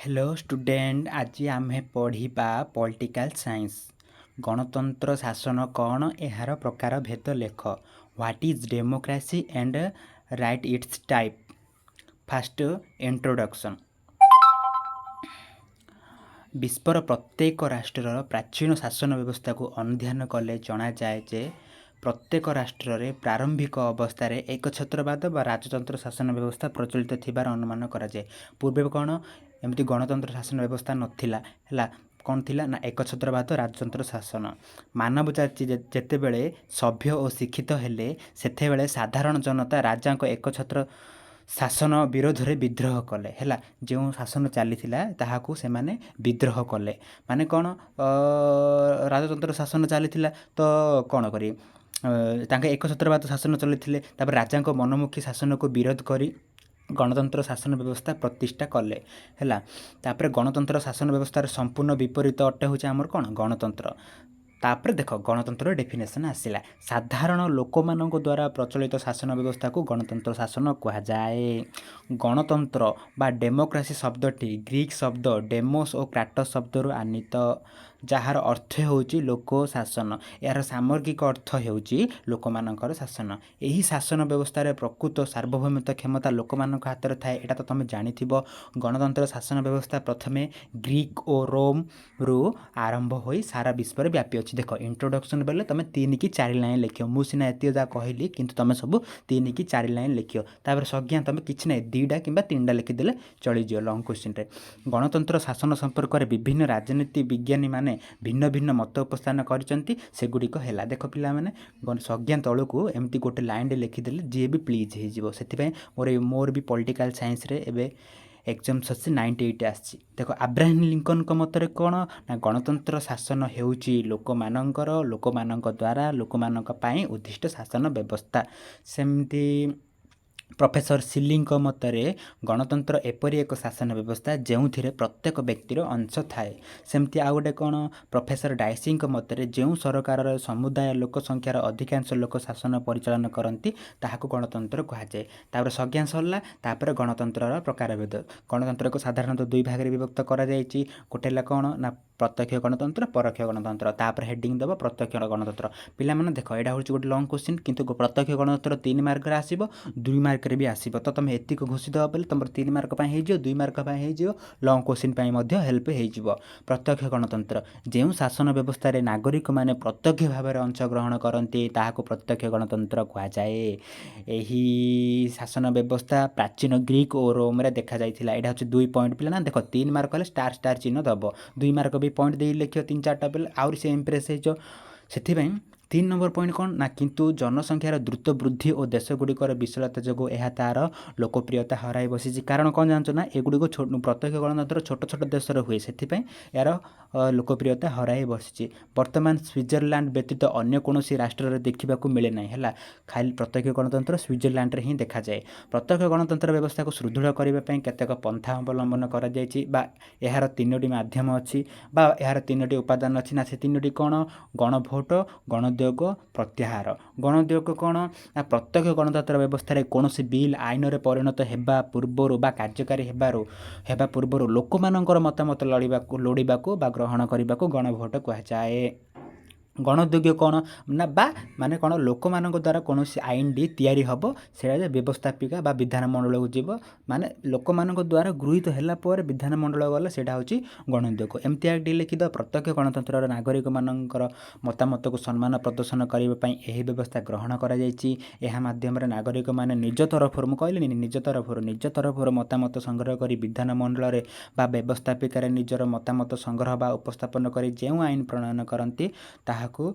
Hello student, ଆଜି ଆମେ ପଢ଼ିବା ପଲିଟିକାଲ ସାଇନ୍ସ। ଗଣତନ୍ତ୍ର ଶାସନ କ'ଣ, ଏହାର ପ୍ରକାରଭେଦ ଲେଖ। What is democracy and write its type? First, introduction. ବିଶ୍ୱର ପ୍ରତ୍ୟେକ ରାଷ୍ଟ୍ରର ପ୍ରାଚୀନ ଶାସନ ବ୍ୟବସ୍ଥାକୁ ଅନୁଧ୍ୟାନ କଲେ ଜଣାଯାଏ ଯେ ପ୍ରତ୍ୟେକ ରାଷ୍ଟ୍ରରେ ପ୍ରାରମ୍ଭିକ ଅବସ୍ଥାରେ ଏକଛତ୍ରବାଦ ବା ରାଜତନ୍ତ୍ର ଶାସନ ବ୍ୟବସ୍ଥା ପ୍ରଚଳିତ ଥିବାର ଅନୁମାନ କରାଯାଏ। ପୂର୍ବେ କ'ଣ ଏମିତି ଗଣତନ୍ତ୍ର ଶାସନ ବ୍ୟବସ୍ଥା ନଥିଲା, ହେଲା? କ'ଣ ଥିଲା ନା ଏକଛତ୍ରବାଦ ରାଜତନ୍ତ୍ର ଶାସନ। ମାନବ ଜାତି ଯେତେବେଳେ ସଭ୍ୟ ଓ ଶିକ୍ଷିତ ହେଲେ, ସେତେବେଳେ ସାଧାରଣ ଜନତା ରାଜାଙ୍କ ଏକଛତ୍ର ଶାସନ ବିରୋଧରେ ବିଦ୍ରୋହ କଲେ, ହେଲା? ଯେଉଁ ଶାସନ ଚାଲିଥିଲା, ତାହାକୁ ସେମାନେ ବିଦ୍ରୋହ କଲେ। ମାନେ କ'ଣ? ରାଜତନ୍ତ୍ର ଶାସନ ଚାଲିଥିଲା ତ କ'ଣ କରିବେ? ତାଙ୍କ ଏକଛତ୍ରବାଦ ଶାସନ ଚଲେଇଥିଲେ। ତାପରେ ରାଜାଙ୍କ ମନମୁଖୀ ଶାସନକୁ ବିରୋଧ କରି ଗଣତନ୍ତ୍ର ଶାସନ ବ୍ୟବସ୍ଥା ପ୍ରତିଷ୍ଠା କଲେ, ହେଲା? ତାପରେ ଗଣତନ୍ତ୍ର ଶାସନ ବ୍ୟବସ୍ଥାର ସମ୍ପୂର୍ଣ୍ଣ ବିପରୀତ ଅଟେ ହେଉଛି ଆମର କ'ଣ? ଗଣତନ୍ତ୍ର। ତାପରେ ଦେଖ, ଗଣତନ୍ତ୍ରର ଡେଫିନେସନ୍ ଆସିଲା। ସାଧାରଣ ଲୋକମାନଙ୍କ ଦ୍ୱାରା ପ୍ରଚଳିତ ଶାସନ ବ୍ୟବସ୍ଥାକୁ ଗଣତନ୍ତ୍ର ଶାସନ କୁହାଯାଏ। ଗଣତନ୍ତ୍ର ବା ଡେମୋକ୍ରାସି ଶବ୍ଦଟି ଗ୍ରୀକ୍ ଶବ୍ଦ ଡେମୋସ୍ ଓ କ୍ରାଟସ୍ ଶବ୍ଦରୁ ଆନିତ, ଯାହାର ଅର୍ଥ ହେଉଛି ଲୋକ ଶାସନ। ଏହାର ସାମଗ୍ରିକ ଅର୍ଥ ହେଉଛି ଲୋକମାନଙ୍କର ଶାସନ। ଏହି ଶାସନ ବ୍ୟବସ୍ଥାରେ ପ୍ରକୃତ ସାର୍ବଭୌମତ୍ୱ କ୍ଷମତା ଲୋକମାନଙ୍କ ହାତରେ ଥାଏ। ଏଇଟା ତ ତୁମେ ଜାଣିଥିବ। ଗଣତନ୍ତ୍ର ଶାସନ ବ୍ୟବସ୍ଥା ପ୍ରଥମେ ଗ୍ରୀକ୍ ଓ ରୋମ୍ରୁ ଆରମ୍ଭ ହୋଇ ସାରା ବିଶ୍ୱରେ ବ୍ୟାପି ଅଛି। ଦେଖ, ଇଣ୍ଟ୍ରୋଡକ୍ସନ୍ ବେଲେ ତୁମେ 3 କି 4 ଲାଇନ୍ ଲେଖିବ। ମୁଁ ସିନା ଏତିକି ଯାହା କହିଲି, କିନ୍ତୁ ତୁମେ ସବୁ 3 କି 4 ଲାଇନ୍ ଲେଖିବ। ତାପରେ ସଜ୍ଞା ତୁମେ କିଛି ନାହିଁ, 2ଟା କିମ୍ବା 3ଟା ଲେଖିଦେଲେ ଚଳିଯିବ ଲଙ୍ଗ୍ କୋଶ୍ଚିନ୍ରେ। ଗଣତନ୍ତ୍ର ଶାସନ ସମ୍ପର୍କରେ ବିଭିନ୍ନ ରାଜନୀତି ବିଜ୍ଞାନୀମାନେ ଭିନ୍ନ ଭିନ୍ନ ମତ ଉପସ୍ଥାପନ କରିଛନ୍ତି। ସେଗୁଡ଼ିକ ହେଲା, ଦେଖ ପିଲାମାନେ, ସଜ୍ଞା ତଳକୁ ଏମିତି ଗୋଟେ ଲାଇନ୍ରେ ଲେଖିଦେଲେ ଯିଏ ବି ପ୍ଲିଜ୍ ହେଇଯିବ। ସେଥିପାଇଁ ମୋର ବି ପଲିଟିକାଲ ସାଇନ୍ସରେ ଏବେ ଏକ୍ଜାମ୍ସ ଅଛି, 98 ଆସିଛି। ଦେଖ, ଆବ୍ରାହିମ୍ ଲିଙ୍କନଙ୍କ ମତରେ କ'ଣ ନା ଗଣତନ୍ତ୍ର ଶାସନ ହେଉଛି ଲୋକମାନଙ୍କର, ଲୋକମାନଙ୍କ ଦ୍ୱାରା, ଲୋକମାନଙ୍କ ପାଇଁ ଉଦ୍ଦିଷ୍ଟ ଶାସନ ବ୍ୟବସ୍ଥା। ସେମିତି ପ୍ରଫେସର ସିଲିଙ୍କ ମତରେ ଗଣତନ୍ତ୍ର ଏପରି ଏକ ଶାସନ ବ୍ୟବସ୍ଥା, ଯେଉଁଥିରେ ପ୍ରତ୍ୟେକ ବ୍ୟକ୍ତିର ଅଂଶ ଥାଏ। ସେମିତି ଆଉ ଗୋଟେ କ'ଣ? ପ୍ରଫେସର ଡାଇସିଙ୍କ ମତରେ ଯେଉଁ ସରକାରର ସମୁଦାୟ ଲୋକ ସଂଖ୍ୟାର ଅଧିକାଂଶ ଲୋକ ଶାସନ ପରିଚାଳନା କରନ୍ତି, ତାହାକୁ ଗଣତନ୍ତ୍ର କୁହାଯାଏ। ତାପରେ ସଜ୍ଞା ସରିଲା। ତାପରେ ଗଣତନ୍ତ୍ରର ପ୍ରକାରଭେଦ। ଗଣତନ୍ତ୍ରକୁ ସାଧାରଣତଃ ଦୁଇ ଭାଗରେ ବିଭକ୍ତ କରାଯାଇଛି। ଗୋଟେ ହେଲା କ'ଣ ନା ପ୍ରତ୍ୟକ୍ଷ ଗଣତନ୍ତ୍ର, ପରୋକ୍ଷ ଗଣତନ୍ତ୍ର। ତାପରେ ହେଡ଼ିଂ ଦେବ ପ୍ରତ୍ୟକ୍ଷ ଗଣତନ୍ତ୍ର। ପିଲାମାନେ ଦେଖ, ଏଇଟା ହେଉଛି ଗୋଟେ ଲଙ୍ଗ୍ କୋଶ୍ଚିନ୍, କିନ୍ତୁ ପ୍ରତ୍ୟକ୍ଷ ଗଣତନ୍ତ୍ର 3 ମାର୍କରେ ଆସିବ, 2 ମାର୍କରେ ବି ଆସିବ। ତ ତୁମେ ଏତିକି ଘୋଷି ଦେବ ବୋଲେ ତୁମର 3 ମାର୍କ ପାଇଁ ହେଇଯିବ, 2 ମାର୍କ ପାଇଁ ହେଇଯିବ, ଲଙ୍ଗ୍ କୋଶ୍ଚିନ୍ ପାଇଁ ମଧ୍ୟ ହେଲ୍ପ ହେଇଯିବ। ପ୍ରତ୍ୟକ୍ଷ ଗଣତନ୍ତ୍ର: ଯେଉଁ ଶାସନ ବ୍ୟବସ୍ଥାରେ ନାଗରିକମାନେ ପ୍ରତ୍ୟକ୍ଷ ଭାବରେ ଅଂଶଗ୍ରହଣ କରନ୍ତି, ତାହାକୁ ପ୍ରତ୍ୟକ୍ଷ ଗଣତନ୍ତ୍ର କୁହାଯାଏ। ଏହି ଶାସନ ବ୍ୟବସ୍ଥା ପ୍ରାଚୀନ ଗ୍ରୀକ୍ ଓ ରୋମରେ ଦେଖାଯାଇଥିଲା। ଏଇଟା ହେଉଛି 2 ପଏଣ୍ଟ। ପିଲା ନା ଦେଖ, 3 ମାର୍କ ହେଲେ ଷ୍ଟାର ଷ୍ଟାର ଚିହ୍ନ ଦେବ। 2 ମାର୍କ ବି ପଏଣ୍ଟ ଦେଇ ଲେଖିବ ତିନି ଚାରିଟା ବେଲେ ଆହୁରି ସେ ଇମ୍ପ୍ରେସ୍ ହେଇଯିବ। ସେଥିପାଇଁ 3 ନମ୍ବର ପଏଣ୍ଟ କ'ଣ ନା କିନ୍ତୁ ଜନସଂଖ୍ୟାର ଦ୍ରୁତ ବୃଦ୍ଧି ଓ ଦେଶଗୁଡ଼ିକର ବିଶାଳତା ଯୋଗୁଁ ଏହା ତା'ର ଲୋକପ୍ରିୟତା ହରାଇ ବସିଛି। କାରଣ କ'ଣ ଜାଣିଛ ନା ଏଗୁଡ଼ିକ ପ୍ରତ୍ୟକ୍ଷ ଗଣତନ୍ତ୍ର ଛୋଟ ଛୋଟ ଦେଶରେ ହୁଏ, ସେଥିପାଇଁ ଏହାର ଲୋକପ୍ରିୟତା ହରାଇ ବସିଛି। ବର୍ତ୍ତମାନ ସୁଇଜରଲ୍ୟାଣ୍ଡ ବ୍ୟତୀତ ଅନ୍ୟ କୌଣସି ରାଷ୍ଟ୍ରରେ ଦେଖିବାକୁ ମିଳେ ନାହିଁ, ହେଲା? ଖାଲି ପ୍ରତ୍ୟକ୍ଷ ଗଣତନ୍ତ୍ର ସୁଇଜରଲ୍ୟାଣ୍ଡରେ ହିଁ ଦେଖାଯାଏ। ପ୍ରତ୍ୟକ୍ଷ ଗଣତନ୍ତ୍ର ବ୍ୟବସ୍ଥାକୁ ସୁଦୃଢ଼ କରିବା ପାଇଁ କେତେକ ପନ୍ଥା ଅବଲମ୍ବନ କରାଯାଇଛି ବା ଏହାର ତିନୋଟି ମାଧ୍ୟମ ଅଛି ବା ଏହାର ତିନୋଟି ଉପାଦାନ ଅଛି ନା, ସେ ତିନୋଟି କ'ଣ? ଗଣଭୋଟ, ଗଣୋଦ୍ୟୋଗ, ପ୍ରତ୍ୟାହାର। ଗଣୋଦ୍ୟୋଗ କ'ଣ ନା ପ୍ରତ୍ୟକ୍ଷ ଗଣତନ୍ତ୍ର ବ୍ୟବସ୍ଥାରେ କୌଣସି ବିଲ୍ ଆଇନରେ ପରିଣତ ହେବା ପୂର୍ବରୁ ବା କାର୍ଯ୍ୟକାରୀ ହେବା ପୂର୍ବରୁ ଲୋକମାନଙ୍କର ମତାମତ ଲୋଡ଼ିବାକୁ ବା ଗ୍ରହଣ କରିବାକୁ ଗଣଭୋଟ କୁହାଯାଏ। ଗଣୋଦ୍ୟୋଗ କ'ଣ ନା ବା ମାନେ କ'ଣ? ଲୋକମାନଙ୍କ ଦ୍ୱାରା କୌଣସି ଆଇନଟି ତିଆରି ହେବ, ସେଇଟା ବ୍ୟବସ୍ଥାପିକା ବା ବିଧାନମଣ୍ଡଳକୁ ଯିବ। ମାନେ ଲୋକମାନଙ୍କ ଦ୍ୱାରା ଗୃହୀତ ହେଲା ପରେ ବିଧାନମଣ୍ଡଳ ଗଲେ ସେଇଟା ହେଉଛି ଗଣୋଦ୍ୟୋଗ। ଏମିତି ଟିକେ ଲେଖିଦେବ। ପ୍ରତ୍ୟକ୍ଷ ଗଣତନ୍ତ୍ରର ନାଗରିକମାନଙ୍କର ମତାମତକୁ ସମ୍ମାନ ପ୍ରଦର୍ଶନ କରିବା ପାଇଁ ଏହି ବ୍ୟବସ୍ଥା ଗ୍ରହଣ କରାଯାଇଛି। ଏହା ମାଧ୍ୟମରେ ନାଗରିକମାନେ ନିଜ ତରଫରୁ, ମୁଁ କହିଲିନି, ନିଜ ତରଫରୁ ମତାମତ ସଂଗ୍ରହ କରି ବିଧାନମଣ୍ଡଳରେ ବା ବ୍ୟବସ୍ଥାପିକାରେ ନିଜର ମତାମତ ସଂଗ୍ରହ ବା ଉପସ୍ଥାପନ କରି ଯେଉଁ ଆଇନ ପ୍ରଣୟନ କରନ୍ତି, ତାହାକୁ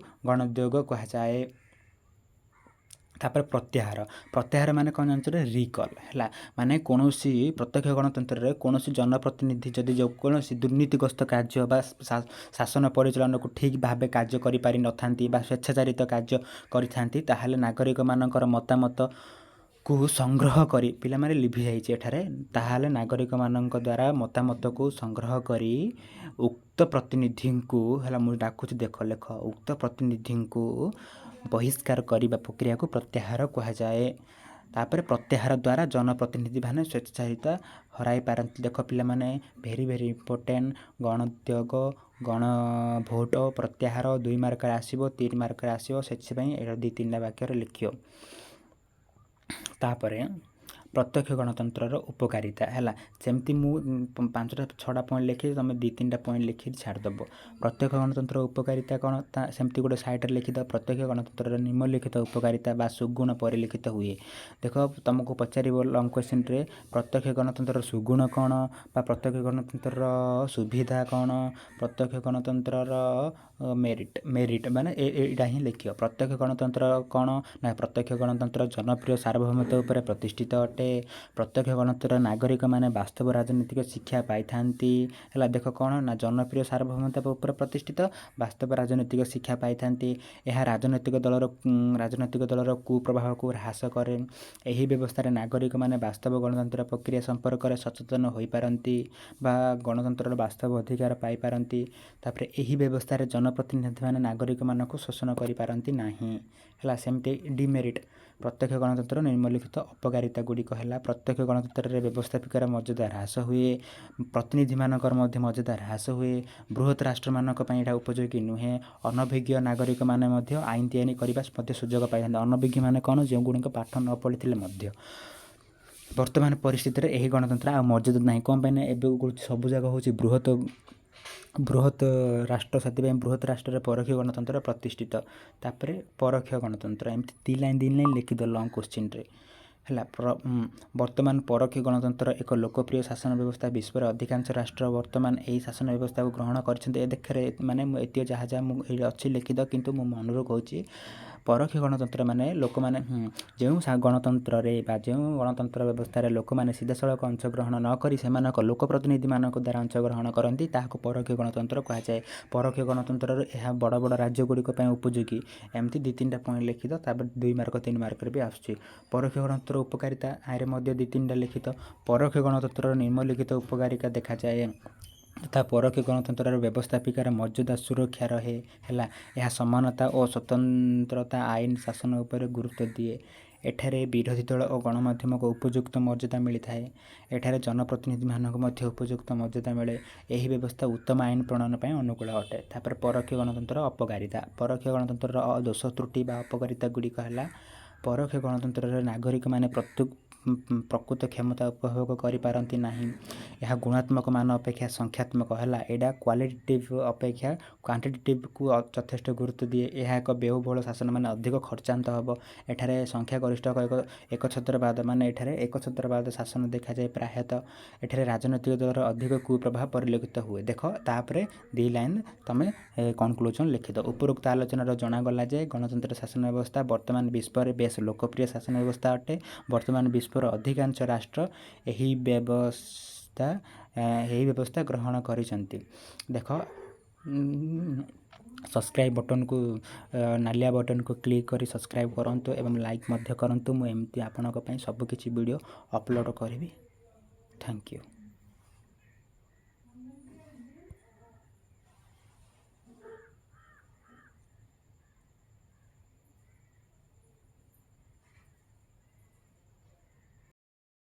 ଗଣୋଦ୍ୟୋଗ କୁହାଯାଏ। ତାପରେ ପ୍ରତ୍ୟାହାର। ପ୍ରତ୍ୟାହାର ମାନେ କ'ଣ ଜାଣିଛ? ରିକଲ୍, ହେଲା? ମାନେ କୌଣସି ପ୍ରତ୍ୟକ୍ଷ ଗଣତନ୍ତ୍ରରେ କୌଣସି ଜନପ୍ରତିନିଧି ଯଦି ଯେକୌଣସି ଦୁର୍ନୀତିଗ୍ରସ୍ତ କାର୍ଯ୍ୟ ବା ଶାସନ ପରିଚାଳନାକୁ ଠିକ୍ ଭାବେ କାର୍ଯ୍ୟ କରିପାରିନଥାନ୍ତି ବା ସ୍ୱେଚ୍ଛାଚାରିତ କାର୍ଯ୍ୟ କରିଥାନ୍ତି, ତାହେଲେ ନାଗରିକମାନଙ୍କର ମତାମତକୁ ସଂଗ୍ରହ କରି, ପିଲାମାନେ ଲିଭି ଯାଇଛି ଏଠାରେ, ତାହେଲେ ନାଗରିକମାନଙ୍କ ଦ୍ୱାରା ମତାମତକୁ ସଂଗ୍ରହ କରି ଉକ୍ତ ପ୍ରତିନିଧିଙ୍କୁ, ହେଲା, ମୁଁ ଡାକୁଛି ଦେଖ, ଲେଖ, ଉକ୍ତ ପ୍ରତିନିଧିଙ୍କୁ ବହିଷ୍କାର କରିବା ପ୍ରକ୍ରିୟାକୁ ପ୍ରତ୍ୟାହାର କୁହାଯାଏ। ତାପରେ ପ୍ରତ୍ୟାହାର ଦ୍ୱାରା ଜନପ୍ରତିନିଧିମାନେ ସ୍ୱେଚ୍ଛାଚାରିତା ହରାଇ ପାରନ୍ତି। ଦେଖ ପିଲାମାନେ, ଭେରି ଭେରି ଇମ୍ପୋର୍ଟାଣ୍ଟ। ଗଣୋଦ୍ୟୋଗ, ଗଣ ଭୋଟ, ପ୍ରତ୍ୟାହାର 2 ମାର୍କରେ ଆସିବ, 3 ମାର୍କରେ ଆସିବ। ସେଥିପାଇଁ ଏଇଟା ଦୁଇ ତିନିଟା ବାକ୍ୟରେ ଲେଖିବ। ତାପରେ ପ୍ରତ୍ୟକ୍ଷ ଗଣତନ୍ତ୍ରର ଉପକାରିତା ହେଲା। ସେମିତି ମୁଁ ପାଞ୍ଚଟା ଛଅଟା ପଏଣ୍ଟ ଲେଖିଛି, ତୁମେ ଦୁଇ ତିନିଟା ପଏଣ୍ଟ ଲେଖିକି ଛାଡ଼ିଦେବ। ପ୍ରତ୍ୟକ୍ଷ ଗଣତନ୍ତ୍ର ଉପକାରିତା କ'ଣ? ତା ସେମିତି ଗୋଟେ ସାଇଡ଼୍ରେ ଲେଖିଦେବ। ପ୍ରତ୍ୟକ୍ଷ ଗଣତନ୍ତ୍ରର ନିମ୍ନଲିଖିତ ଉପକାରିତା ବା ସୁଗୁଣ ପରିଲକ୍ଷିତ ହୁଏ। ଦେଖ, ତୁମକୁ ପଚାରିବ ଲଙ୍ଗ କ୍ୱେଶ୍ଚିନ୍ରେ, ପ୍ରତ୍ୟକ୍ଷ ଗଣତନ୍ତ୍ରର ସୁଗୁଣ କ'ଣ ବା ପ୍ରତ୍ୟକ୍ଷ ଗଣତନ୍ତ୍ରର ସୁବିଧା କ'ଣ, ପ୍ରତ୍ୟକ୍ଷ ଗଣତନ୍ତ୍ରର ମେରିଟ୍। ମେରିଟ୍ ମାନେ ଏଇଟା ହିଁ ଲେଖିବ। ପ୍ରତ୍ୟକ୍ଷ ଗଣତନ୍ତ୍ର କ'ଣ ନା, ପ୍ରତ୍ୟକ୍ଷ ଗଣତନ୍ତ୍ର ଜନପ୍ରିୟ ସାର୍ବଭୌମତ୍ୱ ଉପରେ ପ୍ରତିଷ୍ଠିତ ଅଟେ। ପ୍ରତ୍ୟକ୍ଷ ଗଣତନ୍ତ୍ର ନାଗରିକମାନେ ବାସ୍ତବ ରାଜନୈତିକ ଶିକ୍ଷା ପାଇଥାନ୍ତି। ହେଲା, ଦେଖ, କ'ଣ ନା ଜନପ୍ରିୟ ସାର୍ବଭୌମତ୍ୱ ଉପରେ ପ୍ରତିଷ୍ଠିତ, ବାସ୍ତବ ରାଜନୈତିକ ଶିକ୍ଷା ପାଇଥାନ୍ତି। ଏହା ରାଜନୈତିକ ଦଳର କୁପ୍ରଭାବକୁ ହ୍ରାସ କରେ। ଏହି ବ୍ୟବସ୍ଥାରେ ନାଗରିକମାନେ ବାସ୍ତବ ଗଣତନ୍ତ୍ର ପ୍ରକ୍ରିୟା ସମ୍ପର୍କରେ ସଚେତନ ହୋଇପାରନ୍ତି ବା ଗଣତନ୍ତ୍ରର ବାସ୍ତବ ଅଧିକାର ପାଇପାରନ୍ତି। ତାପରେ ଏହି ବ୍ୟବସ୍ଥାରେ ଜନପ୍ରତିନିଧିମାନେ ନାଗରିକମାନଙ୍କୁ ଶୋଷଣ କରିପାରନ୍ତି ନାହିଁ। ହେଲା, ସେମିତି ଡିମେରିଟ୍। ପ୍ରତ୍ୟକ୍ଷ ଗଣତନ୍ତ୍ର ନିମ୍ନଲିଖିତ ଅପକାରିତା ଗୁଡ଼ିକ ହେଲା, ପ୍ରତ୍ୟକ୍ଷ ଗଣତନ୍ତ୍ରରେ ବ୍ୟବସ୍ଥାପିକାର ମର୍ଯ୍ୟାଦା ହ୍ରାସ ହୁଏ, ପ୍ରତିନିଧିମାନଙ୍କର ମଧ୍ୟ ମର୍ଯ୍ୟାଦା ହ୍ରାସ ହୁଏ। ବୃହତ ରାଷ୍ଟ୍ରମାନଙ୍କ ପାଇଁ ଏଇଟା ଉପଯୋଗୀ ନୁହେଁ। ଅନଭିଜ୍ଞ ନାଗରିକମାନେ ମଧ୍ୟ ଆଇନ ତିଆରି କରିବା ମଧ୍ୟ ସୁଯୋଗ ପାଇଥାନ୍ତି। ଅନଭିଜ୍ଞ ମାନେ କ'ଣ? ଯେଉଁଗୁଡ଼ିକ ପାଠ ନ ପଢ଼ିଥିଲେ ମଧ୍ୟ। ବର୍ତ୍ତମାନ ପରିସ୍ଥିତିରେ ଏହି ଗଣତନ୍ତ୍ର ଆଉ ମର୍ଯ୍ୟାଦା ନାହିଁ। କ'ଣ ପାଇଁ ନା ଏବେ ସବୁ ଜାଗା ହେଉଛି ବୃହତ ବୃହତ ରାଷ୍ଟ୍ର। ସେଥିପାଇଁ ବୃହତ ରାଷ୍ଟ୍ରରେ ପରୋକ୍ଷ ଗଣତନ୍ତ୍ର ପ୍ରତିଷ୍ଠିତ। ତାପରେ ପରୋକ୍ଷ ଗଣତନ୍ତ୍ର ଏମିତି ଦୁଇ ଲାଇନ୍ ଦୁଇ ଲାଇନ୍ ଲେଖିଦିଅ ଲଙ୍ଗ କୋଶ୍ଚିନ୍ରେ। ହେଲା, ବର୍ତ୍ତମାନ ପରୋକ୍ଷ ଗଣତନ୍ତ୍ର ଏକ ଲୋକପ୍ରିୟ ଶାସନ ବ୍ୟବସ୍ଥା। ବିଶ୍ୱର ଅଧିକାଂଶ ରାଷ୍ଟ୍ର ବର୍ତ୍ତମାନ ଏହି ଶାସନ ବ୍ୟବସ୍ଥାକୁ ଗ୍ରହଣ କରିଛନ୍ତି। ଏ ଦେଖରେ, ମାନେ ମୁଁ ଏତିକି ଯାହା ଯାହା ମୁଁ ଏଇଠି ଅଛି ଲେଖିଦିଅ, କିନ୍ତୁ ମୁଁ ମନରୁ କହୁଛି। ପରୋକ୍ଷ ଗଣତନ୍ତ୍ର ମାନେ ଲୋକମାନେ ଯେଉଁ ଗଣତନ୍ତ୍ରରେ ବା ଯେଉଁ ଗଣତନ୍ତ୍ର ବ୍ୟବସ୍ଥାରେ ଲୋକମାନେ ସିଧାସଳଖ ଅଂଶଗ୍ରହଣ ନ କରି ସେମାନଙ୍କ ଲୋକ ପ୍ରତିନିଧିମାନଙ୍କ ଦ୍ୱାରା ଅଂଶଗ୍ରହଣ କରନ୍ତି, ତାହାକୁ ପରୋକ୍ଷ ଗଣତନ୍ତ୍ର କୁହାଯାଏ। ପରୋକ୍ଷ ଗଣତନ୍ତ୍ରର ଏହା ବଡ଼ ବଡ଼ ରାଜ୍ୟଗୁଡ଼ିକ ପାଇଁ ଉପଯୋଗୀ। ଏମିତି ଦୁଇ ତିନିଟା ପଏଣ୍ଟ ଲେଖିଦ। ତାପରେ 2 ମାର୍କ, 3 ମାର୍କରେ ବି ଆସୁଛି। ପରୋକ୍ଷ ଗଣତନ୍ତ୍ର ଉପକାରିତା ଆରେ ମଧ୍ୟ ଦୁଇ ତିନିଟା ଲିଖିତ। ପରୋକ୍ଷ ଗଣତନ୍ତ୍ରର ନିମ୍ନଲିଖିତ ଉପକାରିତା ଦେଖାଯାଏ। ତଥା ପରୋକ୍ଷ ଗଣତନ୍ତ୍ରର ବ୍ୟବସ୍ଥାପିକାର ମର୍ଯ୍ୟାଦା ସୁରକ୍ଷା ରହେ। ହେଲା, ଏହା ସମାନତା ଓ ସ୍ୱତନ୍ତ୍ରତା ଆଇନ ଶାସନ ଉପରେ ଗୁରୁତ୍ୱ ଦିଏ। ଏଠାରେ ବିରୋଧୀ ଦଳ ଓ ଗଣମାଧ୍ୟମକୁ ଉପଯୁକ୍ତ ମର୍ଯ୍ୟାଦା ମିଳିଥାଏ। ଏଠାରେ ଜନପ୍ରତିନିଧିମାନଙ୍କୁ ମଧ୍ୟ ଉପଯୁକ୍ତ ମର୍ଯ୍ୟାଦା ମିଳେ। ଏହି ବ୍ୟବସ୍ଥା ଉତ୍ତମ ଆଇନ ପ୍ରଣୟନ ପାଇଁ ଅନୁକୂଳ ଅଟେ। ତାପରେ ପରୋକ୍ଷ ଗଣତନ୍ତ୍ର ଅପକାରିତା। ପରୋକ୍ଷ ଗଣତନ୍ତ୍ରର ଦୋଷ ତ୍ରୁଟି ବା ଅପକାରିତା ଗୁଡ଼ିକ ହେଲା, ପରୋକ୍ଷ ଗଣତନ୍ତ୍ରରେ ନାଗରିକମାନେ ପ୍ରକୃତ କ୍ଷମତା ଉପଭୋଗ କରିପାରନ୍ତି ନାହିଁ। ଏହା ଗୁଣାତ୍ମକ ମାନ ଅପେକ୍ଷା ସଂଖ୍ୟାତ୍ମକ। ହେଲା, ଏଇଟା କ୍ୱାଲିଟେଟିଭ୍ ଅପେକ୍ଷା କ୍ୱାଣ୍ଟିଟେଟିଭ୍କୁ ଯଥେଷ୍ଟ ଗୁରୁତ୍ୱ ଦିଏ। ଏହା ଏକ ବ୍ୟୟବହୁଳ ଶାସନ, ମାନେ ଅଧିକ ଖର୍ଚ୍ଚାନ୍ତ ହେବ। ଏଠାରେ ସଂଖ୍ୟାଗରିଷ୍ଠ ଏକ ଏକଛତ୍ରବାଦ, ମାନେ ଏଠାରେ ଏକଛତ୍ରବାଦ ଶାସନ ଦେଖାଯାଏ ପ୍ରାୟତଃ। ଏଠାରେ ରାଜନୈତିକ ଦଳର ଅଧିକ କୁପ୍ରଭାବ ପରିଲକ୍ଷିତ ହୁଏ। ଦେଖ, ତାପରେ ଦୁଇ ଲାଇନ୍ ତୁମେ କନକ୍ଲୁଜନ୍ ଲେଖିଦ। ଉପରୋକ୍ତ ଆଲୋଚନାର ଜଣାଗଲା ଯେ ଗଣତନ୍ତ୍ର ଶାସନ ବ୍ୟବସ୍ଥା ବର୍ତ୍ତମାନ ବିଶ୍ୱରେ ବେଶ ଲୋକପ୍ରିୟ ଶାସନ ବ୍ୟବସ୍ଥା ଅଟେ। ବର୍ତ୍ତମାନ ବିଶ୍ୱର ଅଧିକାଂଶ ରାଷ୍ଟ୍ର ଏହି ବ୍ୟବସ୍ଥା ଗ୍ରହଣ କରିଛନ୍ତି। ଦେଖ, ସବସ୍କ୍ରାଇବ୍ ବଟନ୍କୁ, ନାଲିଆ ବଟନ୍କୁ କ୍ଲିକ୍ କରି ସବସ୍କ୍ରାଇବ୍ କରନ୍ତୁ ଏବଂ ଲାଇକ୍ ମଧ୍ୟ କରନ୍ତୁ। ମୁଁ ଏମିତି ଆପଣଙ୍କ ପାଇଁ ସବୁକିଛି ଭିଡ଼ିଓ ଅପଲୋଡ଼ କରିବି। Thank you.